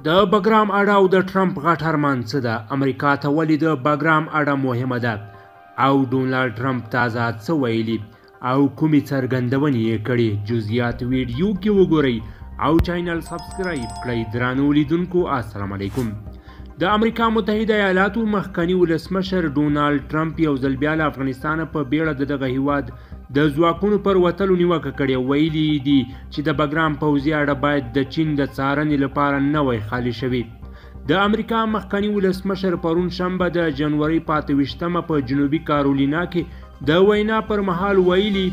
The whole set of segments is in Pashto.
د بګرام اډه او د ټرمپ غټ ارمان څه ده؟ امریکا ته ولې د بګرام اډه مهمه ده؟ او ډونالډ ټرمپ تازه څه ویلي او کومې څرګندونې یې کړې؟ جزئیات ویډیو کې وګورئ او channel subscribe کړئ. درانو لیدونکو السلام علیکم. د امریکا متحده ایالاتو مخکني ولسمشر ډونالډ ټرمپ یو ځل بیا له افغانستانه په بیړه د دغه هیواد د ځواکونو پر وتلو نیوکه کړې او ویلي دي چې د بګرام پوځي اډه باید د چین د څارنې لپاره نه وای خالي شوې. د امریکا مخکني ولسمشر پرون شنبه د جنوري په 28مه په جنوبي کارولینا کې د وینا پر مهال ویلي،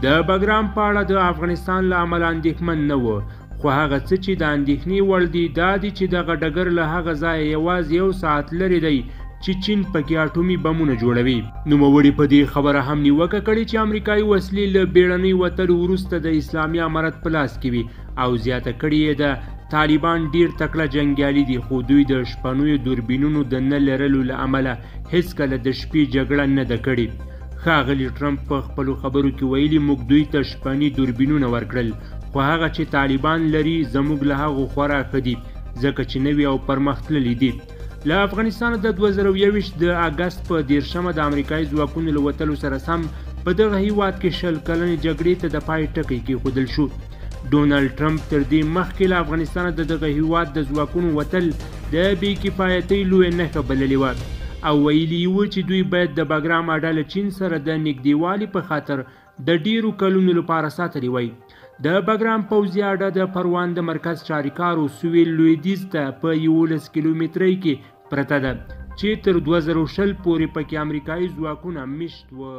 د بګرام په اړه د افغانستان له امله اندېښمن نه و، خو هغه څه چې د اندېښنې وړ دي دا دي چې دغه ډګر له هغه ځایه یوازې یو ساعت لرې دی چې چین پکې اټومي بمونه جوړوي. نوموړي په دې خبره هم نیوکه کړې چې امریکایي وسلې له بیړنۍ وتلو وروسته د اسلامي امارت په لاس کې وي او زیاته کړې یې ده، طالبان ډیر تکړه جنګیالي دي، خو دوی د شپنیو دوربینونو د نه لرلو له امله هیڅکله د شپې جګړه نه ده کړې. ښاغلي ټرمپ په خپلو خبرو کې ویلي، موږ دوی ته شپني دوربینونه ورکړل، خو هغه چې طالبان لري زموږ له هغو خورا ښه دي، ځکه چې نوي او پرمختللي دي. له افغانستانه د 2021 د اګست په 30مه د امریکایي ځواکونو له وتلو سره سم په دغه هیواد کې 20 کلنې جګړې ته د پای ټکی کېښودل شو. ډونالډ ټرمپ تر دې مخکې له افغانستانه د دغه هیواد د ځواکونو وتل د بې کفایتۍ لویه نښه بللې وه او ویلي یې وو چې دوی باید د بګرام اډه له چین سره د نږدېوالي په خاطر د ډیرو کلونو لپاره ساتلې وای. د بګرام پوځي اډه د پروان د مرکز چاریکارو سویل لویدیځ ته په 11 کیلومترۍ کې پرته ده چې تر 2020 پورې پکې امریکایي ځواکونه میشت وه.